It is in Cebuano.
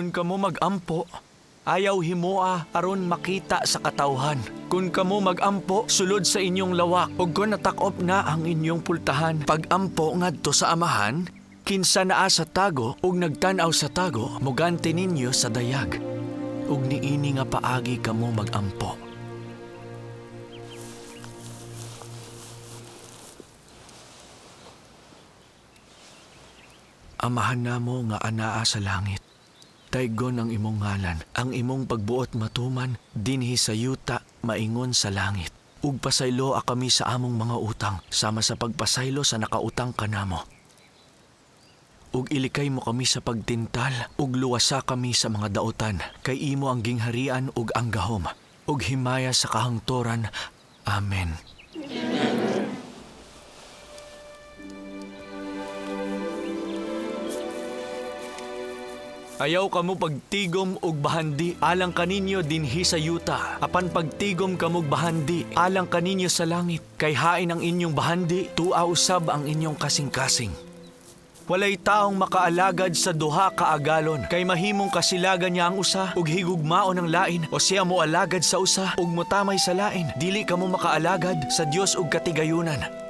Kun kamo magampo, ayaw himoa aron makita sa katawhan. Kun kamo magampo, sulod sa inyong lawak, ug kun natakop na ang inyong pultahan, pagampo ngadto sa Amahan, kinsa naa sa tago ug nagtan-aw sa tago, muganti ninyo sa dayag. Ug niini nga paagi kamo magampo. Amahan namo nga anaa sa langit, taygon ang imong ngalan, ang imong pagbuot matuman dinhi sa yuta maingon sa langit. Ug pasayloa kami sa among mga utang, sama sa pagpasaylo sa nakautang kanamo. Ug ilikay mo kami sa pagtintal, ug luwasa kami sa mga daotan, kay imo ang gingharian ug ang gahom, ug himaya sa kahangtoran. Amen. Amen. Ayaw kamo pagtigom og bahandi alang kaninyo dinhi sa yuta. Apan pagtigom kamog bahandi alang kaninyo sa langit. Kay hain ang inyong bahandi, tua usab ang inyong kasing-kasing. Walay taong makaalagad sa duha ka agalon, kay mahimong kasilagan niya ang usa ug higugmaon ang lain, o siya moalagad sa usa ug motamay sa lain. Dili kamo makaalagad sa Dios ug katigayunan.